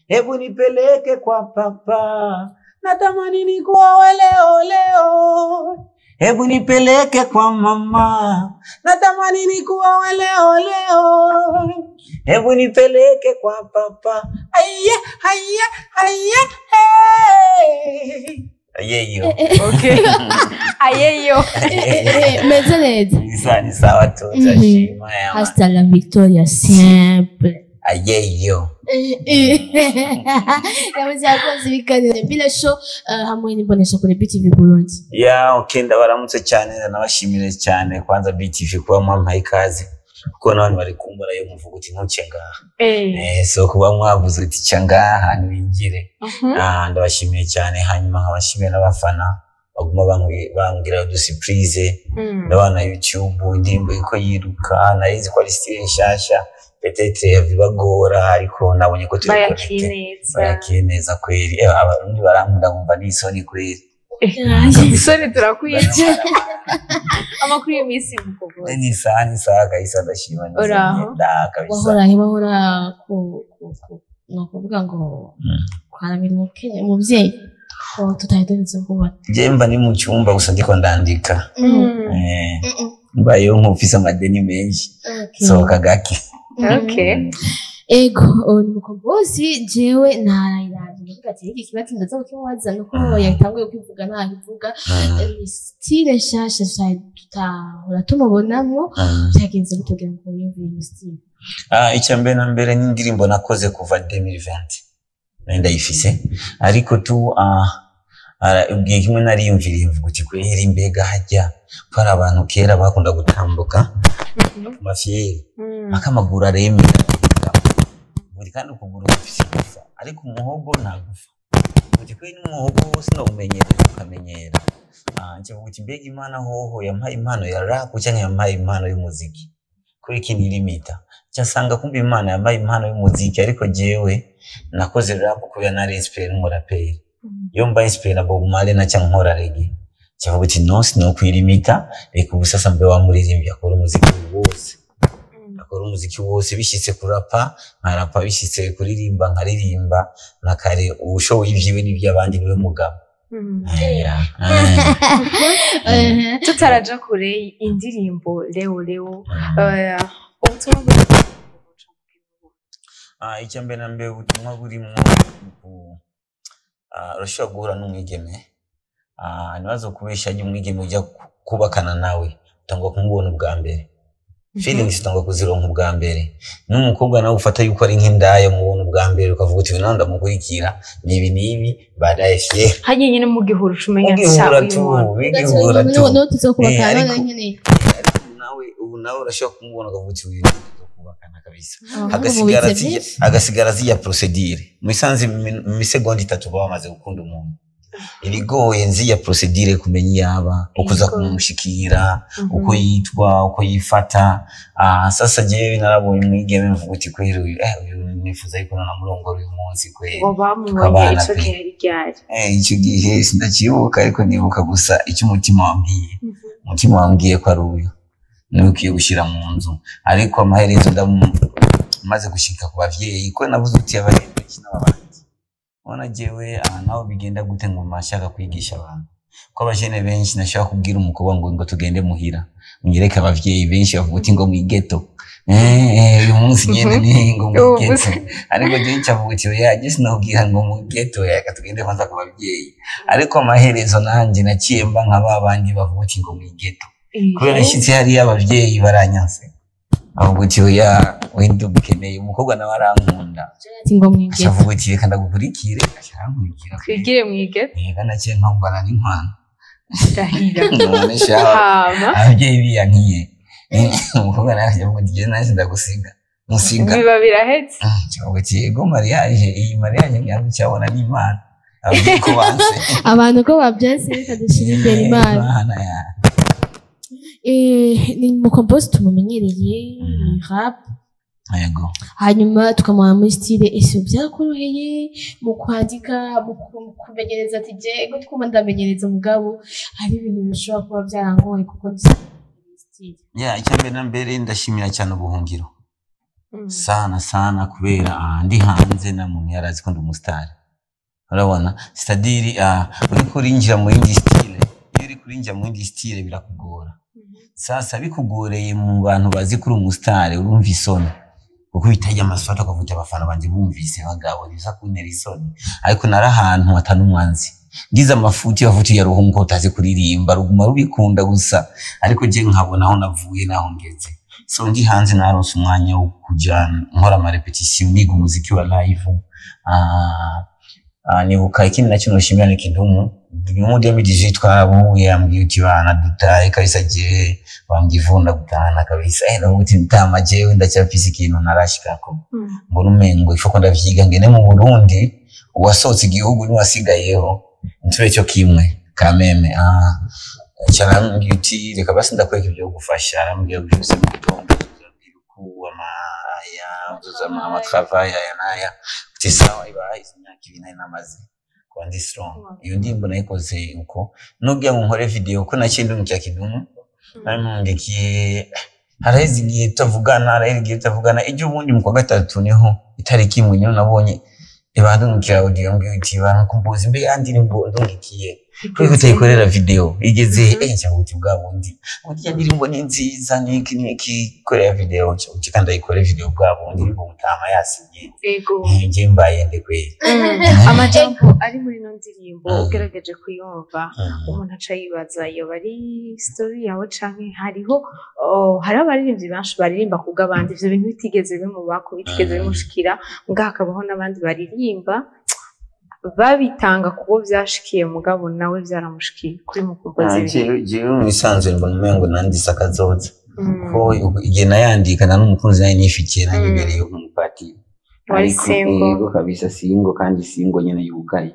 Hebu nipeleke kwa papa, natamani nikuoe leo leo. Hebu nipeleke kwa mama, natamani nikuoe leo leo. Hebu nipeleke kwa papa. Aya, aya, aya, hey. Ayeyo. Okay, ayeyo. Meze neza. Ni sawa, ni sawa tu, turashima ya. Hasta la victoria siempre. Ayeyo. Yabuze yakoze ibiganiro Bila Show hamwe n'imbonesha kuri BTV Burundi. Ya, okay, ndabaramutse cyane, ndanabashimire cyane kwanza BTV kuba mwampaye ikaze, kuko n'abantu bari kumbura yo muvuga uti ntuce ngaha. So kuba mwavuze uti ca ngaha ntiwingire. Ah, ndabashimiye cyane, hanyuma nkabashimiye n'abafana baguma bambwira udu surprise. Ndabona YouTube indirimbo iko yiruka, narizi ko ari style nshasha, peut-être bibagora, ariko nabonye ko turi Bayakiriye connecté. neza. Bayakiriye neza kweri. Abarundi barankunda, nkumva n'isoni kweri. Isoni turakwica. Amakuru y'iminsi, mukogozi? Ni sawa, ni sawa kabisa, ndashima neza. Uraho? Nda kabisa. Wahora ku ni ukuvuga ngo kwaramira umuvyeyi ko tutari duherutse kubona. Je mba ni mu cyumba gusa ndiko ndandika. Mbayeho nk'ufise amadeni menshi, sohoka gake. Ego, uwo ni mukombozi. Jewe narayiravye ndavuga ati iki kibazo ndaza kukimubaza, nuko yatanguye kwivuga ntakivuga. Ni style nshasha tutari tutahora tumubonamwo. Vyagenze gute kugira ngo wiyumvire iyo style? Ah, icya mbere na mbere ni indirimbo nakoze kuva 2020, nari ndayifise, ariko tu igihe kimwe nariyumviriye mvuga uti kweri mbega hajya ko hari abantu kera bakunda gutambuka ku mafyeri, akamaguru aremera buri kandi ukuguru gufise igufa, ariko umuhogo ntagufa. Uti kweri n'umuhogo wose nowumenyereza ukamenyera. Ncavuga uti mbega Imana hoho yampaye impano ya rap canke yampaye impano y'umuziki, kuri iki nirimita? Nsanga kumva Imana yampaye impano y'umuziki, ariko jewe nakoze rap kubera nari inspiré n'umuraperi. Iyo mba inspiré na Bob Marley naca nkora reggae. Ncavuga uti no, sinokwirimita, reka ubu sasa mbe wa muririmbyi akora umuziki wose, akora umuziki wose. Bishitse kurapa nkarapa, bishitse kuririmba nkaririmba. Na kare uwushoboye ivyiwe n'ivy'abandi niwe mugabo. Yeah. Tutaraja kure, indirimbo Leo Leo, ubutumwa Ah, icya mbere na mbere ubutumwa burimwo ni urashobora guhura n'umwigeme, ntibazo kubesha, ajya umwigeme ujya kubakana nawe utangwa kumubona ubwa mbere, feelings utangwa kuzironka ubwa mbere. N'umukobwa nawe ufata yuko ari nk'indaya, mubona ubwa mbere ukavuga uti nawe ndamukurikira nibi nibi, baadaye fye. Hajye nyine mugihura ucumenya. Ugihura tu, bigihura tu. No tuzokubakana Ariko nkeneye. Nawe ubu nawe urashobora kumubona ukavuga uti uyu kubakana kabisa, agasigara zijya procédure. Musanze mu misegonda 3 baba bamaze gukunda umuntu. Ibigoye nziya procédure, kumenya iyaba ukuza kumushikira, uko yitwa, uko yifata. Sasa jewe narabonye umwigeme mvuga uti kweri uyu, uyu nifuza yuko namurongora uyu munsi kweri. Ngo bamubonye Tukabana ico pe. gihe ari ryari? Icyo gihe sindakibuka, ariko nibuka gusa icyo umutima wambwiye. Umutima wambwiye ko ari uyu niwe ukwiye gushyira mu nzu. Ariko amaherezo maze gushika ku bavyeyi, ko nabuze uti abavyeyi benshi n'ababandi ubona jewe aha naho bigenda gute, ngo nshaka kwigisha abantu ko abajene benshi nashaka kubwira umukobwa ngo tugende muhira unyereke abavyeyi, benshi bavuga uti ngo mw'igeto, uyu munsi nyene ni ngo mw'igeto. Ariko jewe ncavuga uti oya, je sinabwira ngo mu ghetto, reka tugende kwanza ku bavyeyi. Ariko amaherezo nanje naciye mba nka ba bandi bavuga uti ngo mw'igeto, kubera nshitse hariya abavyeyi baranyanse, avuga uti oya, wenda ukeneye umukobwa nawe arankunda. Ati ngo mwigeze. Acavuga uti reka ndagukurikire, aca arankurikira. Twigire mwigete. Yega, naciye ntombana n'inkwano. Ndahira. None sha. Hama ababyeyi biyankiye, umukobwa nawe akavuga ati jye nanjye ndagusiga musiga. Biba birahetse. Acavuga ati yego, mariage, iyi mariage ntabwo cyabona n'Imana, ababyeyi ko banse. Abantu ko babyanse, reka dushyire imbere Imana. Imana ya. Ni mukombozi tumumenyereye ni rap. Yego. Hanyuma tukamuha muri style. Ese byarakoroheye mu kwandika, mu kumenyereza? Ati jego twumva ndamenyereza, mugabo hari ibintu bishobora kuba byarangoye kuko ni style. Ya, icya mbere na mbere ndashimira cyane ubuhungiro. Sana sana, kubera ndi hanze na muntu yarazi ko ndi umusitari, urabona, c'est-à-dire uriko urinjira mu yindi style. Iyo uriko urinjira mu yindi style birakugora. Sasa bikugoreye mu bantu bazi kuri umusitari, urumva isoni, kuko bitajya amaswata ukavuga abafana banje bumvise bagabo biza kuntera isoni. Ariko nari ahantu atanumwanzi, ngize amafuti bavuti ya ruhungu utazi kuririmba, ruguma rubikunda gusa, ariko je nkabona aho navuye naho ngeze. So ndi hanze naronse umwanya wo kuja nkora ama répétition, niga umuziki wa live. Nibuka ikindi nacyo noshimira ni Kidumu mu 2018 twarabuye, ambwiye uti bana dutahe kabisa, je bambwivunda gutahana kabisa. Navuga uti ntama jewe ndacyafise ikintu ntarashikako, mbona umengo ifoko ndavyiga ngene mu Burundi uwasohotse igihugu niwasigayeho ntube cyo kimwe kameme. Cyarambwiye uti reka basi ndakwereka ibyo gufasha, arambwira byose mu gitondo tuzabwira uko ama aya uzama ama travail aya naya, uti sawa. Ibaye imyaka 2 nari namaze kuba ndi strong. Iyo ndirimbo nayikoze uko nubwo ngo nkore video ko naciye ndungikira Kidumu, narimwungikiye haraheze igihe tutavugana, haraheze igihe tutavugana. Ejo bundi mu kwa gatatu niho itariki imwe niho nabonye ibandungikira audio, mbwiye uti bankumbuza imbe ya ndirimbo ndungikiye kuko utayikorera video igeze. Cyangwa uti bwa bundi burya ndirimbo ni nziza, niki niki, korera video uti kandi ayikore video bwa bundi ndirimbo mutama yasinye. Nje mbaye nde kweli. Amajambo ari muri ino ndirimbo, ugerageje kuyumva, umuntu aca yibaza iyo bari story yawe canke hariho hariho abaririmbyi benshi baririmba kubw'abandi, ivyo bintu bitigeze bimubako, bitigeze bimushikira, mbwa hakabaho n'abandi baririmba babitanga kubo vyashikiye, mugabo nawe vyaramushikiye kuri Mukombozi. Jewe mu bisanzwe mbona umengo nandise akazoza, ko igihe nayandika n'umukunzi nari nifikiye nanjye imbere yo kumupatira. Wari single. Yego kabisa, single, kandi single nyene yugaye.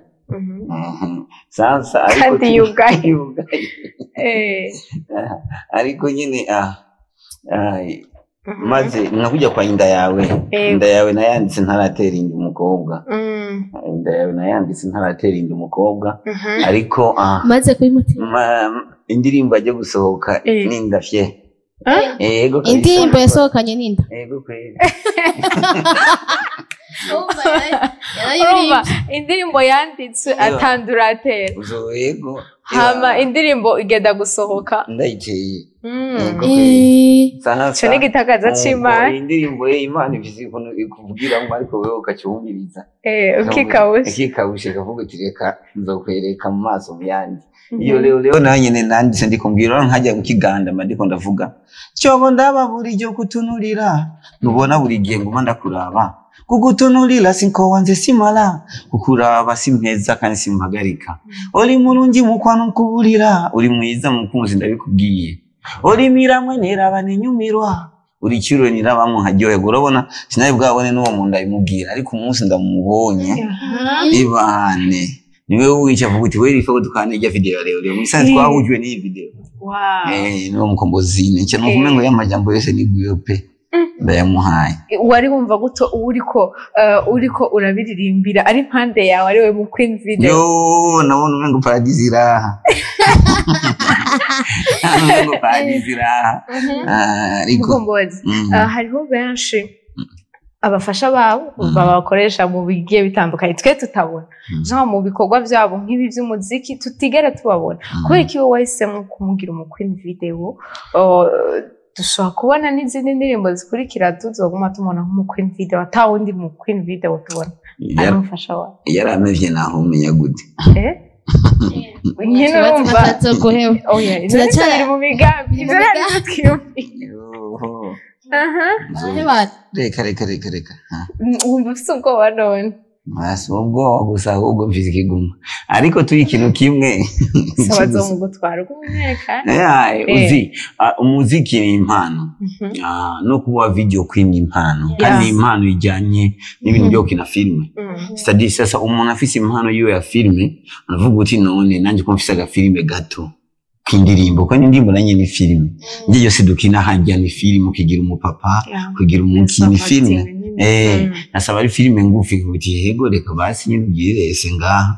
Sasa ariko Kandi yugaye. Yugaye. Ariko nyene maze nkakujya kwa inda yawe. Inda yawe nayanditse ntaratera inda umukobwa. Inda yawe nayanditse ntaratera inda umukobwa, ariko maze kubimutera. Indirimbo ajya gusohoka n'inda fye. Yego kabisa. Indirimbo yasohokanye n'inda. Yego kweli. Urumva indirimbo yanditswe atandura atera. Uzo yego. Hama indirimbo igenda gusohoka. Ndayiteye. Yego kweli. Sasa Ico ni igitakaza c'Imana. Indirimbo ye Imana ifise ukuntu ikubwiramo, ariko wewe ukacyumviriza. Ukikawusha. Ukikawusha, ikavuga uti reka nzokwereka mu maso mu yandi. Iyo rero rero nawe nyene nanditse ndikumbwira nkajya mu kiganda mba ndiko ndavuga cyobo ndaba buri gihe kutunurira, nubona buri gihe nguma ndakuraba, kugutunurira sinko wanze simala kukuraba, simpeza kandi simpagarika, uri murungi mukwano nkuburira, uri mwiza mukunzi ndabikubwiye, uri miramwe niraba ninyumirwa, uri kiro nirabamwe nkaryoherwa. Urabona sinari bwabone n'uwo muntu ndabimubwira, ariko umunsi ndamubonye ibane niwe wica avuga uti weri ifo dukane ijya video rero rero musanze twahujwe n'iyi video. Niwo Mukombozi icyo numva ngo y'amajambo yose niguyo pe, ndayamuhaye. Wari wumva guto uriko urabiririmbira ari impande yawe, ari we mu Queen Video? Yo, nabona umengo paradisi iraha, umengo paradisi iraha. Ariko Mukombozi, hariho benshi abafasha babo babakoresha mu bigiye bitandukanye twe tutabona, jean mu bikorwa byabo nk'ibi by'umuziki tutigera tubabona. Kubera ko iwe wahisemo kumugira umu Queen Video, dushobora kubona n'izindi ndirimbo zikurikira tuzoguma tumubona nk'umu Queen Video, ata wundi mu Queen Video tubona ari umufasha wawe. Yaramevye naho umenya gute? Nyine urumva Batazoguheba. Oya, ivyo biri mu migambi, Biri mu ivyo nari migambi. twiyumviye. Yoho. Aha. Barahebana. Reka reka reka reka. Wumva ufise ubwoba none? Basi ubwoba gusa, ahubwo mfise ikiguma, ariko turi ikintu kimwe. Saba azomugutwara umwereka. Uzi umuziki ni impano. No kuba video queen ni impano, kandi ni impano ijyanye n'ibintu byo gukina filime. C'est-à-dire sasa umuntu afise impano yiwe ya filime aravuga uti none nanjye ko mfise agafilime gato k'indirimbo, kuko n'indirimbo nanjye ni filime, njye yose dukina hajya ni filime, ukigira umupapa, kugira umuki ni filime. Nasaba ari filime ngufi, uti yego reka basi nyine ugire ese ngaha.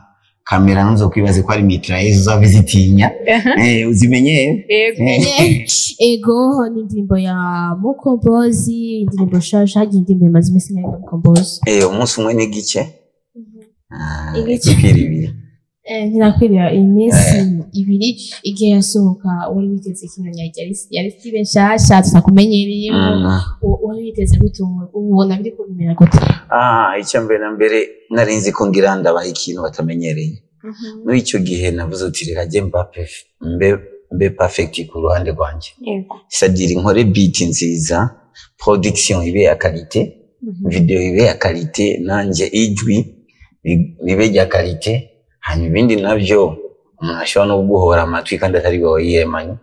Kamera ntuzokwibaze ko ari mitrailleuse, uzaba izitinya. Uzimenyeye. Yego. Ego, ni indirimbo ya Mukombozi, indirimbo nshasha. Hagiye indirimbo imaze iminsi ingahe, Mukombozi? Umunsi umwe n'igice. Igice. Ikwira 2. Ntirakwirira iminsi 2. Igihe yasohoka wari witeze ikintu? Yari style nshasha tutakumenyereyemo. Wari witeze gute? Ubona biriko bimera gute? Ah, icya mbere na mbere, nari nzi ko ngira ndabaha ikintu batamenyereye. Muri icyo gihe navuze uti reka jye mbe perfect ku ruhande rwanjye, c'est-à-dire nkore beat nziza, production ibe ya qualité, video ibe ya qualité, nanje ijwi ribe rya qualité. Hanyuma ibindi navyo umuntu ashobora no kuguhora amatwi kandi atari wowe yiyemanye.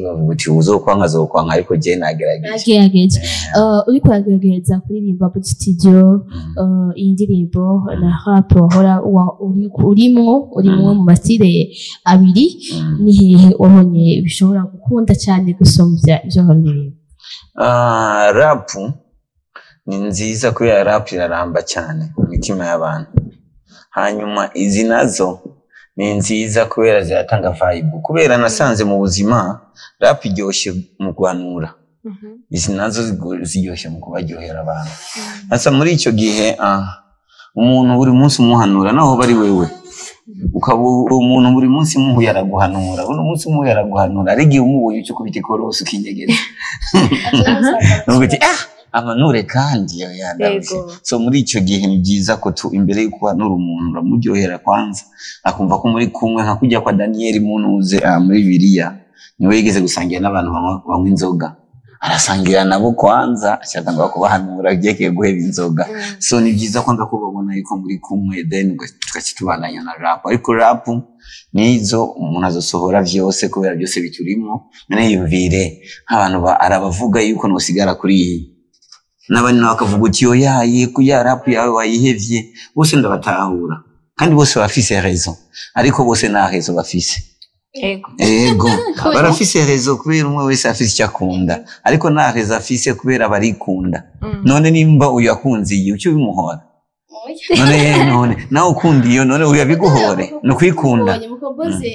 Bavuga uti uzokwanga azokwanga, ariko je nagerageje. Nagerageje. Uriko uragerageza kuririmba muri studio, iyi ndirimbo na rap wahora urimwo mu ma style abiri, ni hehe wabonye bishobora gukunda cyane gusumvya ibyo wahora uririmba? Ah, rap ni nziza kubera rap iraramba cyane mu mitima y'abantu. Hanyuma izi nazo ni nziza kubera ziratanga vibe, kubera nasanze mu buzima rap iryoshye mu guhanura, izi nazo ziryoshye mu kubaryohera abantu. Asa muri icyo gihe, umuntu buri munsi umuhanura, naho bari wewe ukaba umuntu buri munsi muhuye araguhanura, buri munsi muhuye araguhanura, ari igihe umubonye ucyo kubita ikorosi ukinyegeza. Nuvuga uti ah, amanure kandi oya, ndarushye. So muri icyo gihe ni byiza ko tu imbere y'uko uhanura umuntu uramuryohera kwanza, akumva ko muri kumwe, nka kujya kwa Daniyeli munuze muri Bibiliya, niwe yigeze gusangira n'abantu banywa inzoga, arasangira nabo kwanza, ashaka kubahanura byerekeye guheba inzoga. So ni byiza kwanza ko babona yuko muri kumwe, then tugaca tubandanya na rap. Ariko rap nizo umuntu azosohora vyose kubera byose biturimo. None yumvire nk'abantu arabavuga yuko nosigara kuri iyi, n'abandi nabo bakavuga uti oya, ku ya rap yawe wayihevye. Bose ndabatahura kandi bose bafise raison, ariko bose nta raison bafise. Ego, barafise raison kubera umwe wese afise icyo akunda, ariko nta raison afise kubera barikunda. None nimba uyu akunze iyi, ucyo bimuhora? None nawe ukunda iyo, none uyu abiguhore? Ni ukwikunda. Tubonye Mukombozi,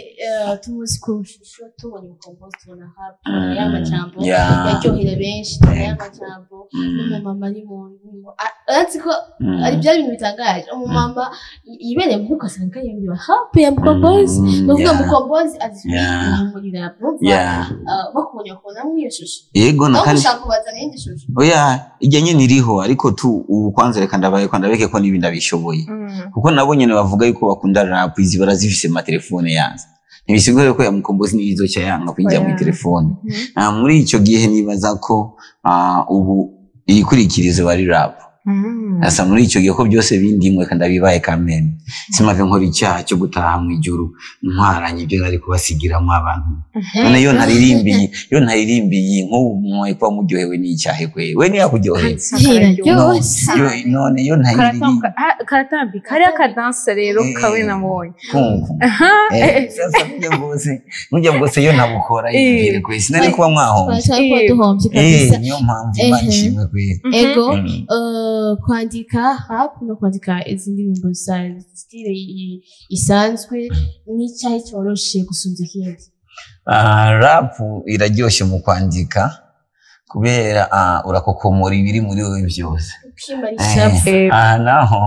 tumuzi ku shusho, tubonye Mukombozi tubona rap, tubona ya majambo yaryohera benshi, tubona ya majambo n'umumama ari mu urazi ko ari byari ibintu bitangaje, umumama yibereye mu ugasanga yumva rap ya Mukombozi. Ni ukuvuga Mukombozi azwi muri rap. Bakubonye bakubonamo iyo shusho? Yego, na aho kandi gushaka kubazana iyindi shusho? Oya, ijya nyene iriho, ariko tu ubu kwanza reka ndabaye ko ndabeke ko n'ibindi abishoboye, kuko nabo nyene bavuga yuko bakunda rap, izi barazifise mu matelefone yazo. Ntibisigura ko ya Mukombozi n'izoca yanga kwinjira muri telefone. Muri ico gihe nibaza ko ubu iyikurikirizo bari rap. Asa muri ico gihe ko byose bindimwe kandi abibaye kamene, simave nkora icyaha cyo gutaha mu ijuru ntwaranye ibyo nari kubasigiramo abantu. None iyo ntaririmbiye nk'ubu mwoye kuba muryohewe n'icyahe kwe? We ntiyakuryoheye? Iraryoshe. None iyo ntaririmbiye Karatambika, hariho akadanse rero kawe nabonye. Kumva. Sasa burya bwose iyo ntabukora, yibwire kwe, sinari kuba mwahombye. Twashaka kuba duhombye kabisa. Niyo mpamvu Imana ishimwe kwe. Ego. Kwandika rap no kwandika izi ndirimbo za style isanzwe, n'icyayi cyoroshe gusumba ikindi? Ah, rap iraryoshye mu kwandika kubera urakokomora ibiri muri wowe byose. Ukimara ishavu. Aha naho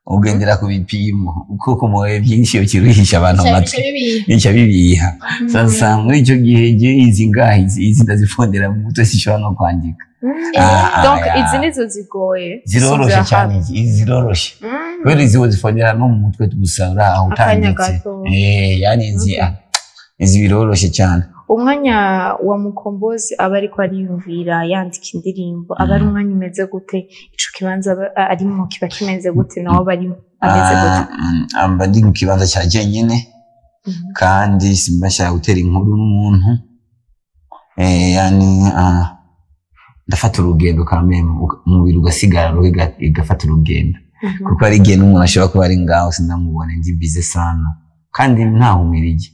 ugendera ku bipimo, ukokomoye byinshi ukiruhisha abantu amatwi. Bica bibiha. Bica bibiha. Sasa muri icyo gihe je izi ngaha, izi ndazifondera mu mutwe, sinshobora no kwandika. Donc izi nizo zigoye Ziroroshe gusumvya cyane. rap. Izi ziroroshe kubera izi wozifondera no mu mutwe gusa uri aho Akanya utanditse. gato. Yani izi izi biroroshe cyane. Umwanya wa Mukombozi aba ariko ariyumvira yandika indirimbo, aba ari umwanya umeze gute? Ico kibanza aba arimwo kiba kimeze gute? Nawe aba ari ameze gute? Amba ndi mu kibanza cya jenyine, kandi simba nshaka gutera inkuru n'umuntu. Yani ndafata urugendo kameme, umubiri ugasigara, roho igafata urugendo, kuko hari igihe n'umuntu ashobora kuba ari ngaho sindamubone, ndi busy sana kandi ntahumirije.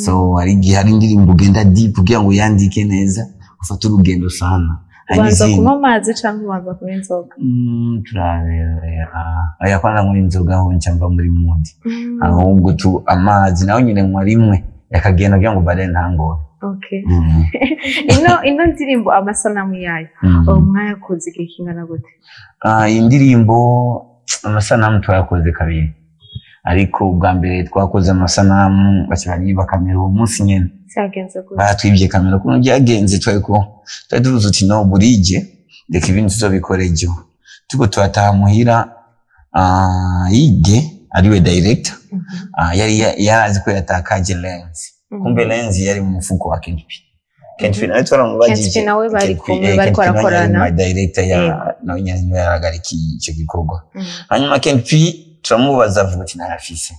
So hari igihe hari indirimbo ugenda deep kugira ngo uyandike neza, ufate urugendo sana. Ubanza kunywa amazi canke ubanza kunywa inzoga? Turabera oya, kwanza nywa inzoga aho nca mva muri mood, ahubwo tu amazi naho nyine nywa rimwe yakagenda kugira ngo baadaye ntangore. Okay. Ino ndirimbo amasanamu yayo mwayakoze igihe kingana gute? Iyi ndirimbo amasanamu twayakoze kabiri, ariko ubwa mbere twakoze amasanamu baca bariba kamera uwo munsi nyene. Vyagenze gute? Batwibye kamera. Ukuntu byagenze, twariko twari tuvuze uti no burije, reka ibindi tuzobikora ejo. Turiko turataha muhira, Yige ariwe director, yari yarazi ko yatakaje lens. Kumbe lens yari mu mufuko wa Kent P. Kent P nawe twaramubajije. Kent P nawe bari Kent P, kumwe, bariko Kent P nawe yari barakorana. my director ya nawe nyene niwe yarahagarikiye ico gikorwa. Hanyuma Kent P turamubaza, avuga ati narafise.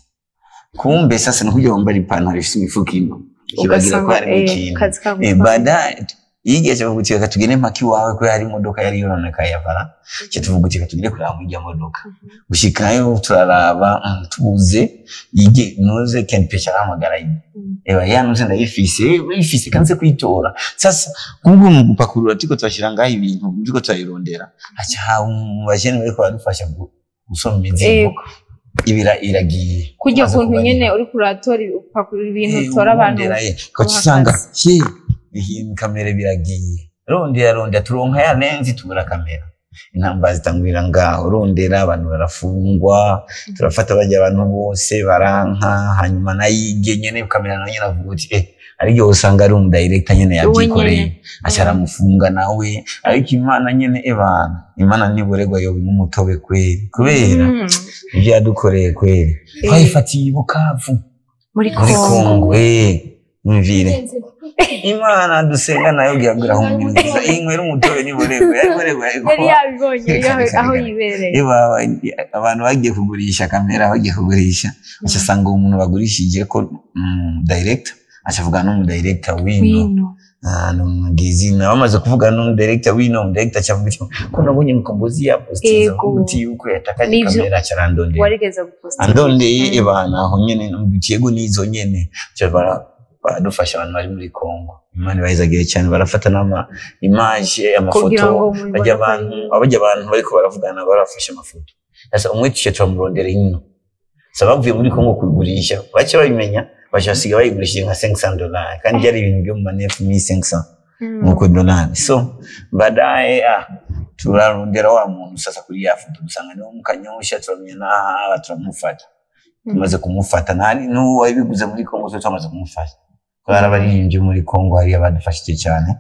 Kumbe sasa ni kugira wambara ipantaro ifise imifuko ino, kibagira ko Ugasanga harimo ikintu. kazi kagutwara. Baadaye yigiye tuvuga uti reka tugende mpaka iwawe, kubera hari imodoka yari yononekaye yavara, cyo tuvuga uti reka tugende kuraba muri irya modoka. Gushikayo turaraba, tubuze yige nuze. Kent P arahamagara Yige, eba ya nuze ndayifise, uyifise kanze kuyitora. Sasa kubwo mu gupakurura turiko turashira ngaho ibintu, turiko turayirondera, haca haba mu bajene bariko baradufasha gusoma imizigo, ibira iragiye. Kurya Tumaze kuntu kubarira. nyene uriko uratora upakurura ibintu, utora abantu Urondera, ugaca ubaha usanga akazi. ye iyi kamera biragiye. Rondera rondera, turonka ya lens, tubura kamera. Intambara zitangurira ngaho, rondera abantu barafungwa, turafata bajya abantu bose baranka. Hanyuma nayige nyene kamera nawe nyene avuga uti ariko usanga ari umudirector nyene yabyikoreye, nyene. Aca aramufunga nawe. Ariko Imana nyene, ebana, Imana ntiburegwa yoba umutobe kweri, kubera ibyo yadukoreye kweri. Twayifatiye i Bukavu muri muri Kongo. Kongo. Mvire Imana dusenga nayo gihagura humiriza inywera umutobe niburegwa yaburegwa. Yari yabibonye Reka, reka, aho reka. yibereye. Abantu bagiye kugurisha kamera, bagiye kugurisha, aca asanga uwo muntu bagurishije ko director, aca avugana n'umu director wino. Wino. Ah, numubwira izina. Bamaze kuvugana n'umu director wino, umu director aca avuga ati ko nabonye Mkombozi yapostinze Ego. uti yuko yatakaje Nivyo. kamera, aca arandondera. Warigeze gupostinga? Andondeye, ebana, aho nyene namubwiye yego nizo nyene. Aca baradufasha abantu bari muri Congo, Imana ibahezagiye cyane, barafata n'ama image, amafoto. Kugira ngo mubibone Bajya ko abantu abajya abantu bariko baravugana barafashe amafoto. Sasa umwe tuce turamurondera ino. Sasa bavuye muri Congo kugurisha, baca babimenya, baca basiga bayigurishije nka $500, kandi byari ibintu byo mu ma 9500 nkuko dolari. So baadaye turarondera wa muntu sasa kuri ya foto, dusanga niwo mu Kanyosha, turamenya n'aha, turamufata. Tumaze kumufata, nari n'uwo wabiguze muri Congo, so tumaze kumufata ko hari abaririmbyi muri Congo hariya badufashije cyane.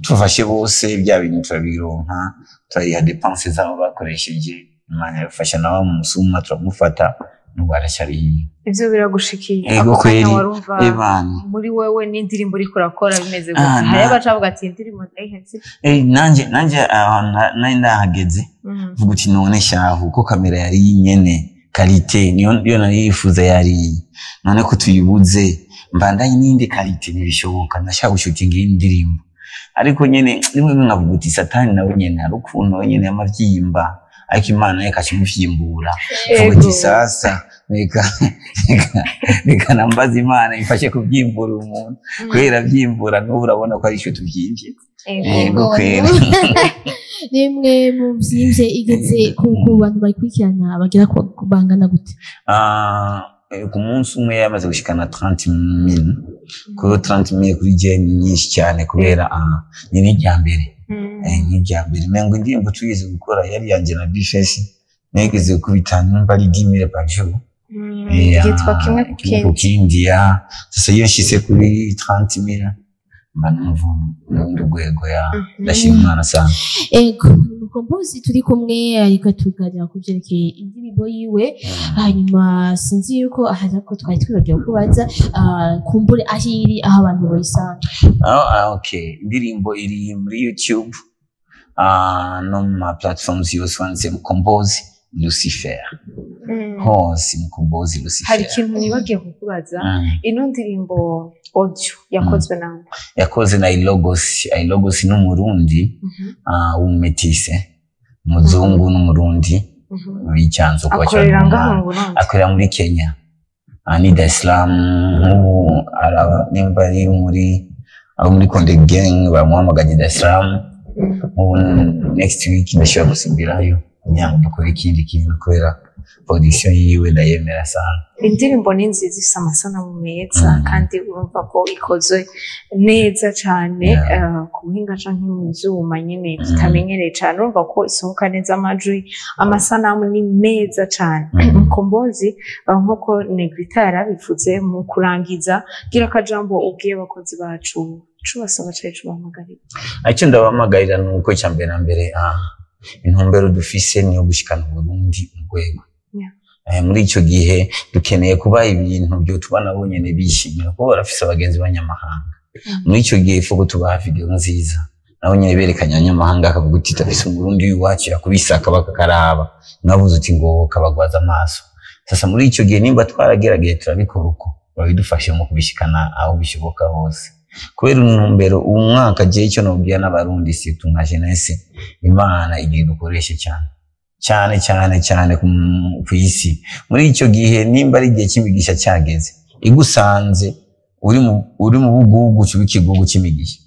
Tufashe bose, bya bintu turabironka, turariha dépenses zabo bakoresheje. Imana yabifasha nawe mu musuma turamufata, n'ubu aracyari. Ivyo biragushikiye, Ego ako kanya kweri. warumva Ebana. muri wewe n'indirimbo uriko urakora bimeze gute? Ah, Hariyo abaca bavuga ati indirimbo ndayihevye. Nanje ahantu nari ndahageze, vuga uti none shahu ko kamera yari nyene qualité niyo niyo nari yifuza yari iyi, none ko tuyibuze mbandanye n'indi qualité ntibishoboka, ndashaka gushutinga iyi ndirimbo. Ariko nyene rimwe rimwe nkavuga uti Satani nawe nyene hari ukuntu we nyene yamavyiimba, ariko Imana yo ikaca imuvyimbura. Vuga uti sasa reka nambaze Imana ifashe kubyimbura umuntu, kubera vyimbura n'ubu urabona ko ari ico tuvyimvye. Yego kweri. Nimwe mu vyimvye igeze ku bantu bayikurikirana bagera ku bangana gute? Ku munsi umwe yamaze gushikana 30,000. Kuri 30,000 kuri je ni nyinshi cyane, kubera ni n'irya mbere. Ni irya mbere mengo indirimbo tugeze gukora yari yanje na Bface, nigeze gukubita nimba ari 10,000 par jour. Yitwa kimwe ku Kimwe ku kindi. kindi ya sasa iyo nshitse kuri 30,000 mba numva urundi rwego ya ndashima Imana sana. Ego, Mukombozi turi kumwe ariko tuganira ku vyerekeye indirimbo yiwe. Hanyuma sinzi yuko ahari ko twari twibagiwe kubaza, kumbure aho iri, aho abantu boyisanga. Okay, indirimbo iri muri YouTube, no mu ma platforms yose wanditse Mukombozi Lucifer, hose Mukombozi Lucifer. Hari ikintu nibagiye kukubaza. Ino ndirimbo audio yakozwe nande? Yakoze na Ilogos. Ilogos ni umurundi, w'umumetise, umuzungu n'umurundi w'icyanzu kuba Akorera cyane. ngaho mu Burundi? Akorera muri Kenya. Ni Dar es Salaam. Nk'ubu araba nimba ari muri abo muri Konde Gang bamuhamagaye Dar es Salaam. Ubu next week ndashobora gusimbirayo kugira ngo dukore ikindi kintu, kubera production yiwe ndayemera sana. Indirimbo ni nziza, ifise amasanamu meza, kandi urumva ko ikozwe neza cane, ku buhinga canke mu vyuma nyene tutamenyereye cane. Urumva ko isohoka neza, amajwi, amasanamu ni meza cane. Mukombozi, nkuko Negrita yarabivuze mu kurangiza, gira akajambo ubwiye abakozi bacu, cubasaba cane, cubahamagarira. Icyo ndabahamagarira ni uko icya mbere na mbere, intumbero dufise niyo gushikana Uburundi mu rwego. Muri ico gihe dukeneye kuba ibintu byo tuba nabo nyene bishimira, kuko barafise abagenzi b'abanyamahanga. Muri ico gihe il faut ko tubaha video nziza, nabo nyene berekanye abanyamahanga, akavuga uti tafise Umurundi w'iwacu yakubise akabaka karaba, nabuze uti ngo kabagwaza amaso. Sasa muri ico gihe nimba twaragerageje turabikora uko, babidufashe mu kubishikana aho bishoboka hose, kubera intumbero uwu mwaka je icyo nobwira n'Abarundi, surtout nka jeunesse, Imana igiye dukoreshe cyane cyane cyane cyane ku isi. Muri icyo gihe nimba ari igihe cy'imigisha cyageze, igusanze uri mu bugugu, uba ikigugu cy'imigisha.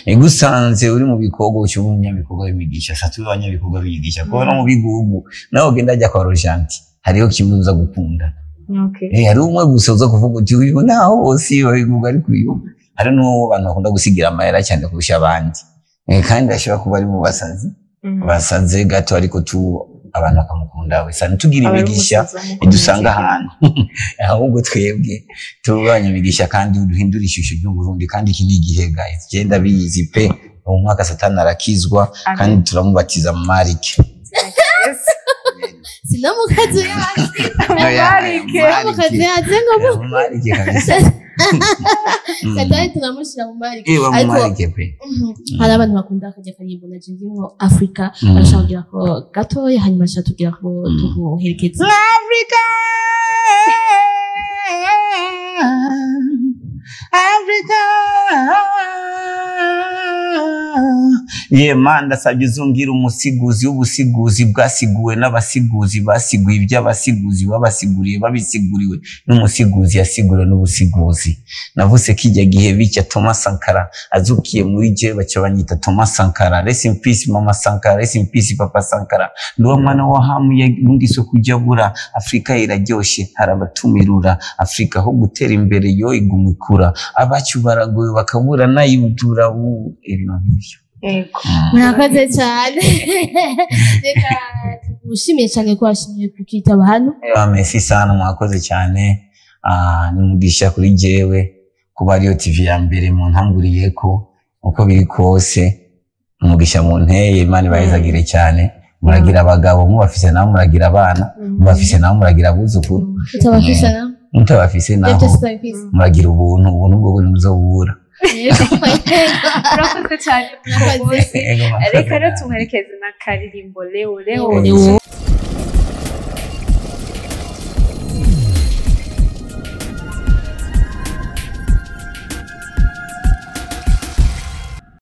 Igusanze uri mu bikorwa, uba umunyabikorwa w'imigisha. Sa tube abanyabikorwa b'imigisha, kuko no mu bigugu nawe ugenda ajya kwa Rojanti, hariho kimwe uza gukunda. Hari umwe gusa uza kuvuga uti uyu naho bose babigugu, ariko uyu hari n'uwo abantu bakunda gusigira amahera cyane kurusha abandi. Kandi ashobora kuba ari mu basazi, basaze gato, ariko tu abantu bakamukunda wese. Ntitugira Aba ari imigisha umusazi w'umukomezi. idusanga ahantu, ahubwo twebwe tube abanyamigisha kandi duhindure ishusho ry'Uburundi. Kandi iki ni igihe, guys, genda biyizi pe, mu mwaka Satani arakizwa. Amen. Kandi turamubatiza mu marike. Yes. Sinamukazi yaze. Mumarike. Sinamukazi yaze ngo Mu marike kabisa. Satani tunamushyira mu marike. Eba mu Ariko marike pe. Hari abantu bakunda akajya karirimbo na ndimwo Afrika, barashaka kugira ko gatoya, hanyuma bashaka tugira ko tuguherekeza. Africa, Africa. Ye man, ndasabye uzungira umusiguzi w'ubusiguzi bwasiguwe n'abasiguzi basiguye iby'abasiguzi babasiguriye babisiguriwe n'umusiguzi yasiguriwe n'ubusiguzi. Navuze kijya gihe bitya Thomas Sankara azukiye muri je, baca banyita Thomas Sankara. Rest in peace Mama Sankara, rest in peace Papa Sankara. Ndiwo mwana wa Hamu yarungitswe kujabura. Afrika iraryoshe, hari abatumirura. Afrika aho gutera imbere yo iguma ikura, abacu baragowe bakabura nayibutura ibintu nk'ivyo. Yego. Murakoze cyane, reka tugushimiye cyane ko washimiye kutwitaba hano. Ewa, merci sana, mwakoze cyane. Ni umugisha kuri jewe kuba ariyo TV ya mbere mu ntanguriyeko. Uko biri kose umugisha mu nteye, Imana ibahezagire cyane. Muragira abagabo, mubafise nabo muragira abana, mubafise nabo muragira abuzukuru. Utabafise nawe? Mutabafise ibyo naho byose utabifise. Muragira ubuntu, ubuntu bwo ntibuzobura. Urakoze cyane. Murakoze. Ego, mwakoze Reka rero cyane. tumuherekeze n'akaririmbo Leo Leo. Leo.